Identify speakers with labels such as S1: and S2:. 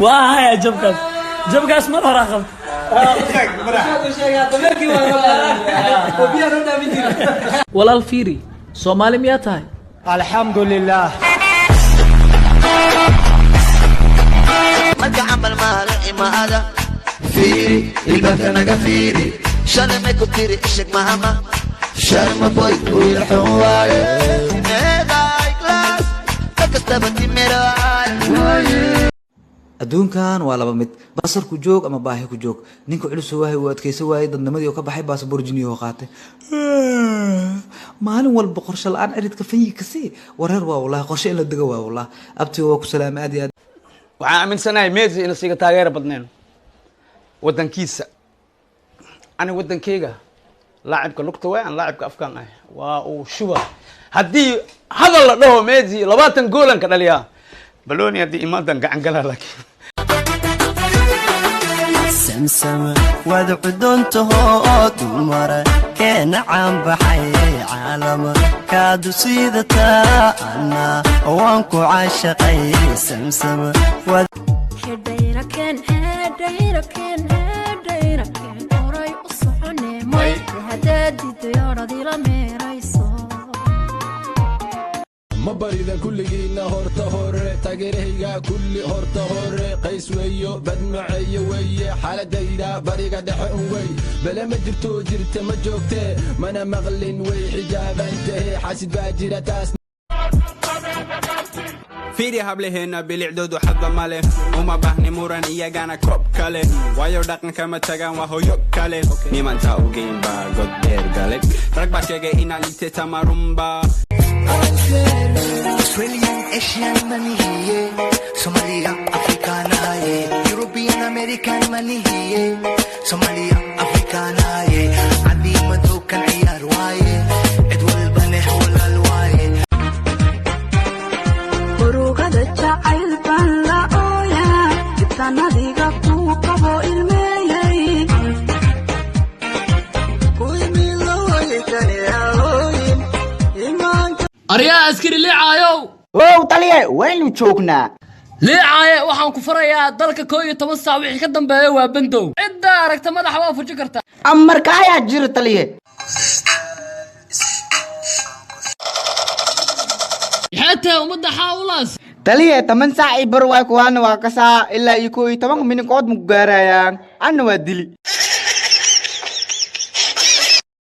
S1: Waa haya jabkaas, jabkaas mar horaa qabta. Walaal fiiri, Soomaali miyaa tahay?
S2: Alxamdulilah.
S3: Marka camal maala imaada, fiiri ilbaabka naga fiiri, shalay may ku tiri isheg mahama sharma boy wiil xun waaye meedaay class kakastaba timiraay.
S4: Adduunkan waa laba mid: basar ku joog ama baahi ku joog. Ninka culus waahay uu adkaysan waayey dadnimadii oo ka baxay, baasaboor jiniyo qaatay. Maalin walba qorshe la-aan ciridka fanyi kasi wareer waa. Wallahi qorshe in la dego waa. Wallah abtiga waa ku salaamay aad iyo aad.
S5: Waxaan aaminsanahay Messi ina siiga taageero badneen wadankiisa. Ani wadankeyga laacibka lugta waay, aan laacibka afkaan ah waa uu shuba. Haddii hadal la dhaho Messi 20 goolan ka dhaliyaa baloni, haddii imaadan gacan galaa laakiin.
S6: Samsama waad cudoontahoo dumara keena caanbaxay caalama kaadu sidataa, anna waan ku caashaqay samsama waad.
S7: Horay u socone may hadaad diidayoradila meerayso.
S8: Ma baridan kulligiinna horta hore, taageerahayga kulli horta hore qays weeyo badmaceeyo weeye. Xaaladayda bariga dhexe un wey, bele ma jirto, jirta ma joogte, mana maqlin, way xijaabantahe, xasid baa jira taas.
S9: Fiiri hablaheenna bilicdoodu xadba male, uma baahni muran iyagana koob kale, waayo dhaqanka ma tagaan, waa hoyo kale. Nimantaa ogeyn baa god dheer gale, rag baa sheegay inaan liite tamarumba.
S3: Australian, Asian manihiye, Somalia, Africanaye, European, American manihiye, Somalia, Africanaye, cadiimadow kan ciyaar waaye, cid walbane walaal waaye.
S10: Urugada jacayl baan la ooyaa, dibtaan adiga kuu qabo ilmeeyey.
S1: Aryaa askari liicaayow.
S11: Wow taliye, waynu joognaa.
S1: Liicaaye, waxaan ku farayaa dalka 11 saac wixii ka dambeeya waa bandow. Ciddaa aragta madaxa waa fuji kartaa.
S11: Amarka ayaa jira taliye.
S1: Maxay tahay ummadda xaawlaas?
S11: Taliye, 10 saac i bar waay, kuwaana waa kasaa ilaa iyo 11 minikood maku gaarayaan, anna waa dili.